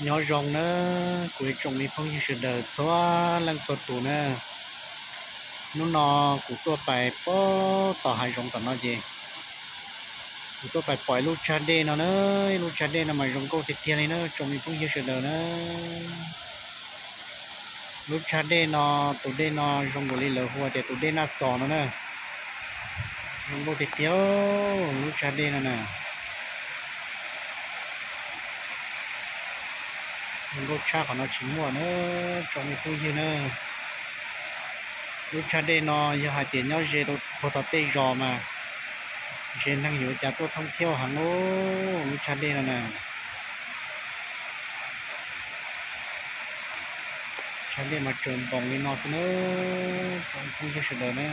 Nyob zoo na, kuv ib tsoom me phooj ywg sawv daws txhua leej txhua tus na. Hnub no kuv tuaj pais pem tom hav zoov tom no ces kuv tuaj pais pom ib lub tsag dej no na. Ib lub tsag dej no mas zoo nkauj tiag tiag li na tsoom me phooj ywg sawv daws na. Lub tsag dej no, tus dej no zoo nkaus li lawv hu tias tus dej Naj Xos no na. Zoo nkauj tiag tiag lub tsag dej no na. Zoo nkauj tshaj qhov no tsis muaj na tsoom me phooj ywg na. Lub tsag dej no yog hais tias nyob ze rau puag tom tej zos mas ze neeg yuav cas tuaj thoob thiab heev lub tsag dej no na. Tsag dej mas tsaws npoos li no xwb na tsoom me phooj ywg sawv daws na.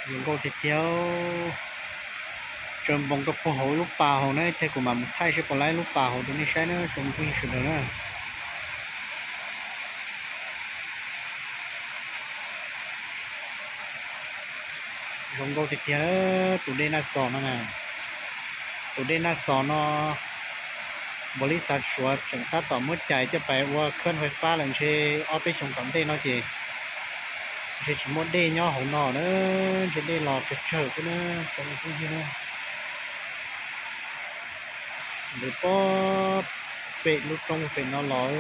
Zoo nkauj tiag tiag. Tsaws npoos rau puag hauv lub pas hauv na, ib pliag kuv mam mus thaij seb puas laib lub pas hauv rau nej saib na tsoom me phooj ywg sawv daws na. Zoo nkauj tiag tiag tus dej Naj Xos no na. Tus dej Naj Xos no npaum li xav suav tseem tab tom muab cais coj pais ua khawb fais fab lawm ntshe ob peb xyoos tom ntej no ces ntshe tsis muaj dej nyob hauv no na, ntshe dej los tsawg tsawg xwb na tsoom me phooj ywg na. Ntawm pob pem lub roob pem no los,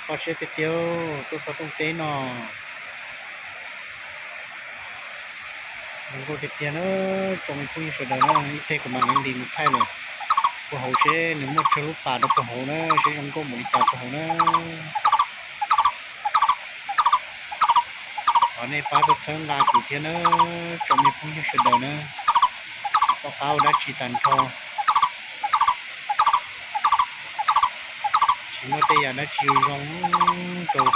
kho siab tiag tiag tuaj txog rooj teb no. Zoo nkauj tiag tiag na tsoom me phooj ywg sawv daws na, ib pliag kuv mam li nti mus thaij lawm puag hauv seb nws muaj tsawg lub pas rau puag hauv na seb zoo nkauj npaum li cas puag hauv na. Thov nej pab txhawb nqa kuv thiab na tsoom me phooj ywg sawv daws na. Tom qab ua dab tsi tag nrho tsis muaj tej yam dab tsi zoo rau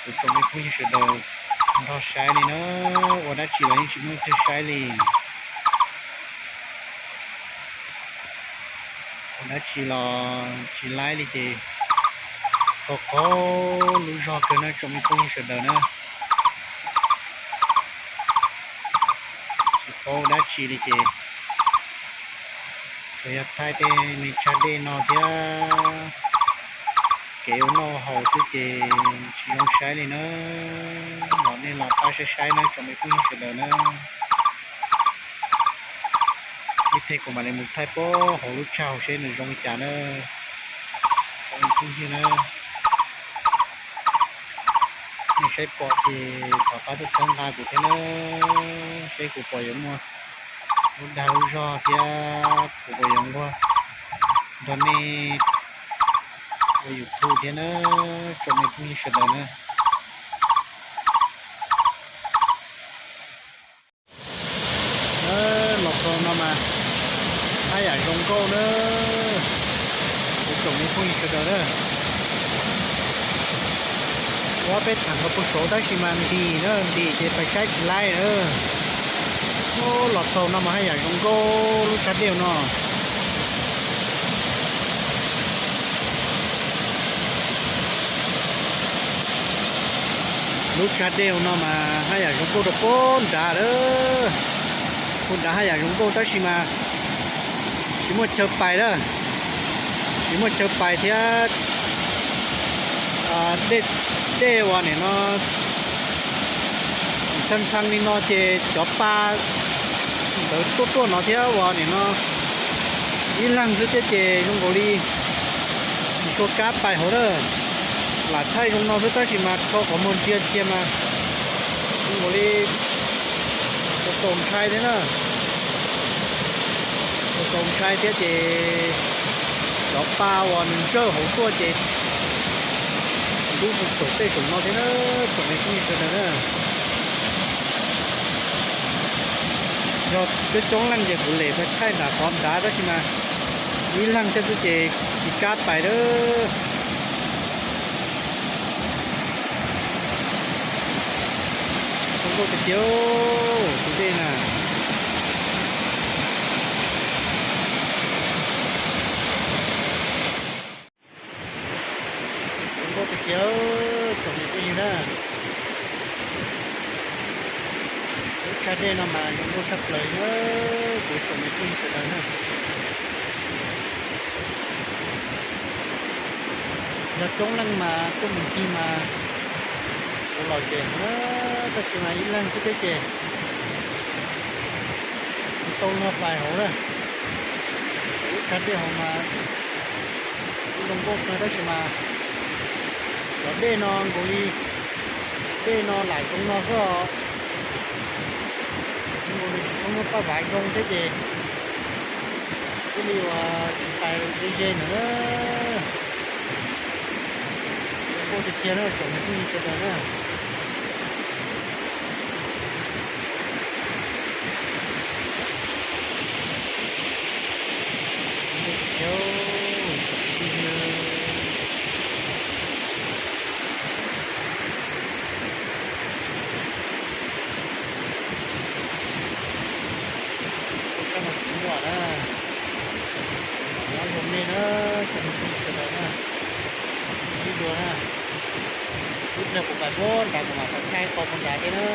kuv tsoom me phooj ywg sawv daws nrog saib li na. Ua dab tsi los yeej tsis muaj leej twg saib li. Ua dab tsi los tsis laib li ces qaug qaug lub zog kawg na tsoom me phooj ywg sawv daws na. Tsis paub ua dab tsi li ces tsuas yog thaij tej me tsag dej no thiab kev ua noj haus xwb ces tsis zoo saib li na. Los nej los pab saib saib na tsoom me phooj ywg sawv daws na. Ib pliag kuv mam li mus thaij puag hauv lub tsag hauv seb nws zoo li cas na tsoom me phooj ywg na. Nej saib pom ces thov pab txhawb nqa kuv thiab na, seb kuv puas yuav muaj lub dag lub zog thiab kuv puas yuav nquag nrog nej ua YouTube thiab na tsoom me phooj ywg sawv daws na. Los txog no mas haj yam zoo nkauj na, kuv tsoom me phooj ywg sawv daws na. Ua peb thaam ko puag saud tab sis mas ntim na, ntim ces pais saib tsis laib na. Los txog no mas haj yam zoo nkauj lub tsag dej no. Lub tsag dej no mas haj yam zoo nkauj rau puag nrad lawm. Puag nrad haj yam zoo nkauj tab sis mas tsis muaj chaw pais lawm, tsis muaj chaw pais thiab. Dej uas nim no ntxhee ntxhee li no ces cov pa ntawd tuaj tuaj no thiab uas nim no ib leeg xwb thiab ces zoo nkaus li tsis tshua kab pais hauv na. Lam thaij zoo no xwb tab sis mas kho qhov muag ntsia kiag mas zoo nkaus li txaus ntshai thiab na. Txaus ntshai thiab ces cov pa uas nws ntsawj hauv tuaj ces ntub saum tej saum no thiab na, tsoom me phooj ywg sawv daws na. Yog coob coob leej ces kuv lem pais thaij nram qhov nrad tab sis mas ib leeg thiab xwb ces tsis kab pais lawm. Zoo nkauj tiag tiag tus dej na. Zoo nkauj tiag tiag tsoom me phooj ywg na. Lub Dej no mas zoo nkauj tshaj plaws na, kuv tsoom me phooj ywg sawv daws na. Yog coob leej mas tuaj mus ncig mas kuv los ces heev na, tab sis mas ib leeg xwb thiab ces kuv tau luag pais hauv na. Ib tshaj dej hauv mas zoo nkauj kawg tab sis mas cov dej no nkaus li dej no lam zoo no xwb os. Zoo nkaus nws tsis tshua muaj paj vav zoo thiab ces thiaj li uas tsis pais ze ze ntawd na. Zoo nkauj tiag tiag na tsoom me phooj ywg sawv daws na. Zoo nkauj tiag tiag tsoom me phooj ywg. Tus sab no tsis muaj na. Nyob zoo nej na, tsoom me phooj ywg sawv daws na. Ib dua na, ib pliag kuv pais puag nrad kuv mam thaij qhov puag nrad thiab na.